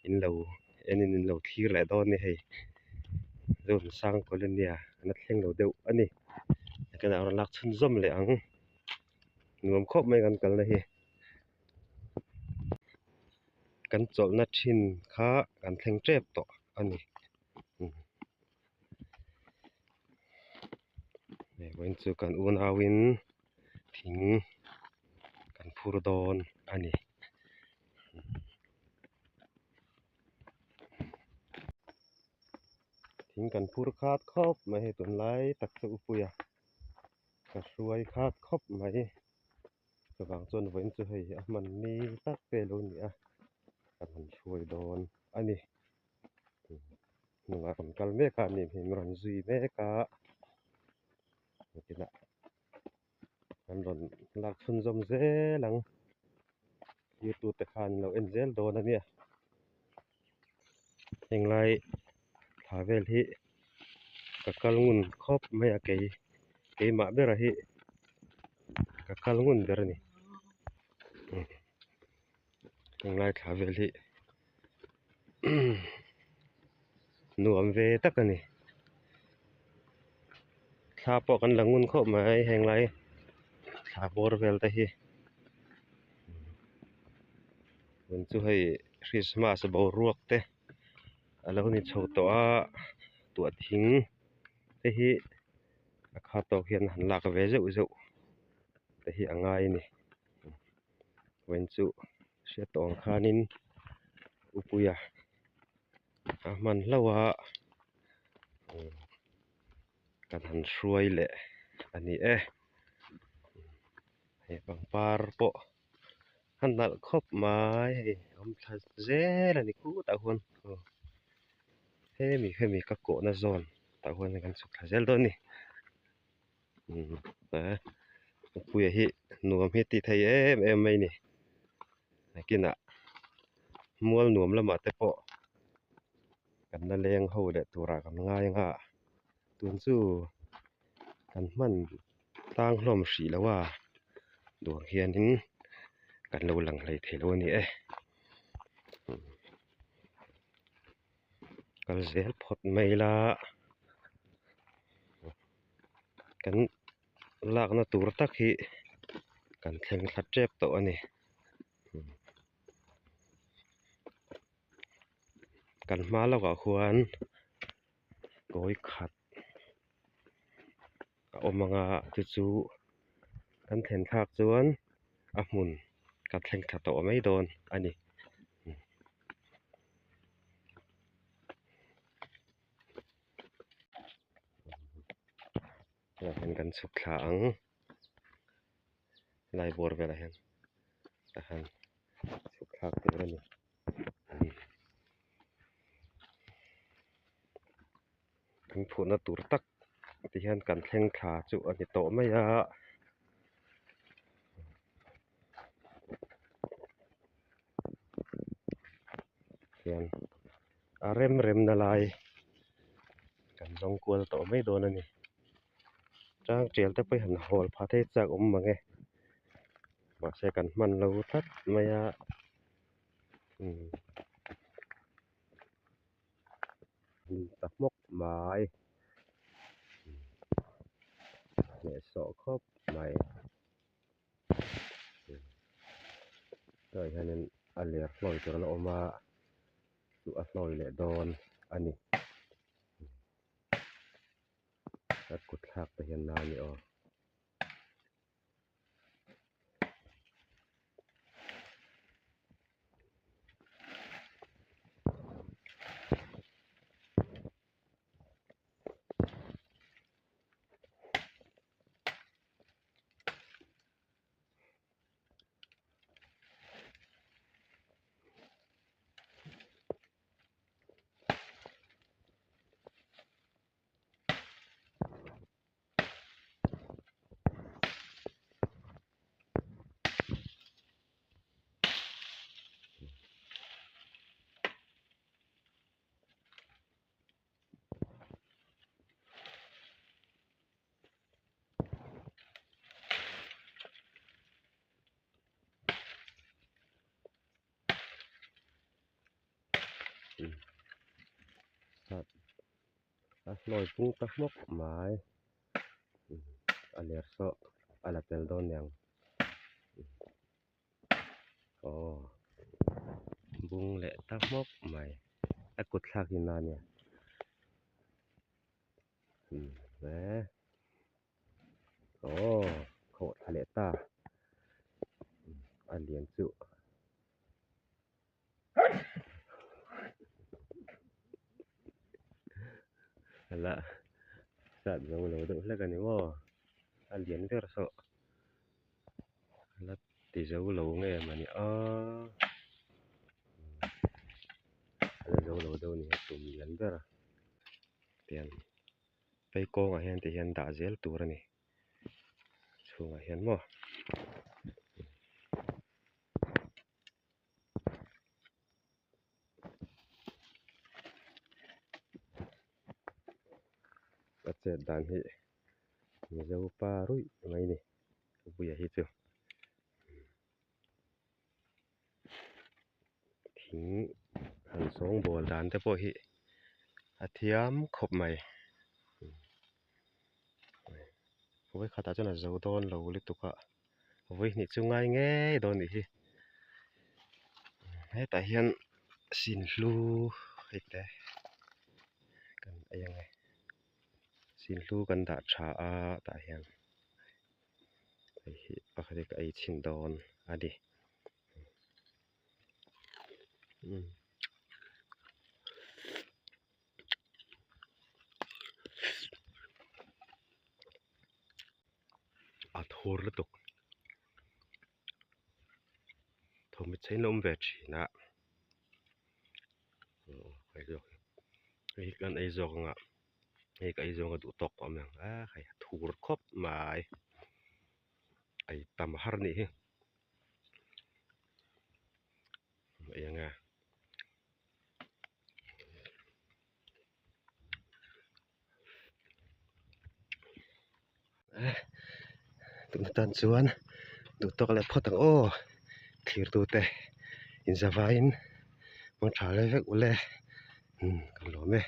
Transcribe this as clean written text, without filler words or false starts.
In lo enin in lo thlir leh dawn a ni hei Zonunsang colony a la thleng lo deuh a ni nakinah a rawn lak chhunzawm leh ang nuam khawp mai kan kalna hi kan chawlhna thin kha kan thleng tep tawh a ni. Vawiin chu kan unauin thing kan phur dawn a ni. Thing kan phur khat khawp mai hei tunlai tak chu upuia ka hruai khat khawp mai. Chuvang chuan vawiin chu hei a hman ni tak te a lo ni a kan han hruai dawn a ni. Hnungah rawn kal mek a ani hi min rawn zui mek a nakinah an rawn lak chhunzawm zel ang thirtute khan an lo en zel dawn a nia henglai thla vel hi ka kal ngun khawp mai a kei keimah bera hi ka kal ngun ber a ni henglai thla vel hi. Nuam ve tak a ni thla pawh kan la ngun khawp mai heng lai thla bawr vel te hi tun chu hei christmas boruak te a lo ni chho tawh a tuah thing te hi a kha tawk hian han lak ve zeuh zeuh te hi a ngai a ni vawiin chu. Hriat tawh ang khanin upuia a hman hlauh a kan han hruai leh a ni e hei pangpar pawh a nalh khawp mai hei a awm thla zel a ni khutah khuan aw hemi hemi ka kawhna zawn tah khuan kan chhuk thla zel dawn a ni. Puia hi nuam hi a ti thei em em mai a ni nakinah mual nuam lamah te pawh kan la leng ho leh turah kan ngai ang a tun chu kan hman tlang hlawm hrih lo a duh ang hianin kan lo lang hlei thei lo a ni e. Kal zel phawt mai ila kan lakna tur tak hi kan thleng thla tep tawh a ni kan hma lawkah khuan kawi khat a awm ang a chu chu kan thlen thlak chuan a hmun kan thleng thla tawh mai dawn a ni. Helaiah hian kan chhuk thla ang helai bawr velah hian tah hian chhuk thlak tur a ni. Kan phuhna tur tak ti hian kan thleng thla chu a ni tawh mai a. Hian a rem rem na lai kan zawng kual tawh mai dawn a ni tang tial te pawh hi han hawl phah thei chak awm mang e mahse kan hman lo tlat mai a umm. Ta hmawk mai hnehsawh khawp mai tah hianin a ler hlawi tur a la awm a chu a hlawi leh dawn a ni a kut thlak te hian na a ni aw. Sat a hlawi pung ta hmawk mai a ler saw a la tel dawn niang aw bung leh ta hmawk mai a kut thlak hi na nia aw khawh thla leh ta a lian chu. La sat zo lo deuh hlek a ni maw a lian ber saw la ti zo lo nge mawni aaa a la zo lo deuh a ni a tum lian ber a tiang phei kawngah hian ti hian dah zel tur a ni chhungah hian maw. A chet dan hi mizo pa ruih mai a ni puia hi chu thing han sawngbawl dan te pawh hi a thiam khawp mai vawikhatah chuan a zo dawn lo lutuk a. Vawihnih chu ngai ngei dawn nih hi hetah hian sinhlu hei te kan ei ang e sinhlu kan dah tha a tah hian hei hi pakhat hi ka ei chhin dawn a ni. A thur lutuk thawmhnaw chhe in a awm ve thin a hei hi kan ei zawk ang a hei ka ei zawng a duh tawk pawh a awm ang a hei a thur khawp mai ei tam har a nih hi eng nge. Tuna tan chuan duh tawk leh phawt ang aw thlir tute inzavaiin hmang tha lai vek ule kan lawm e.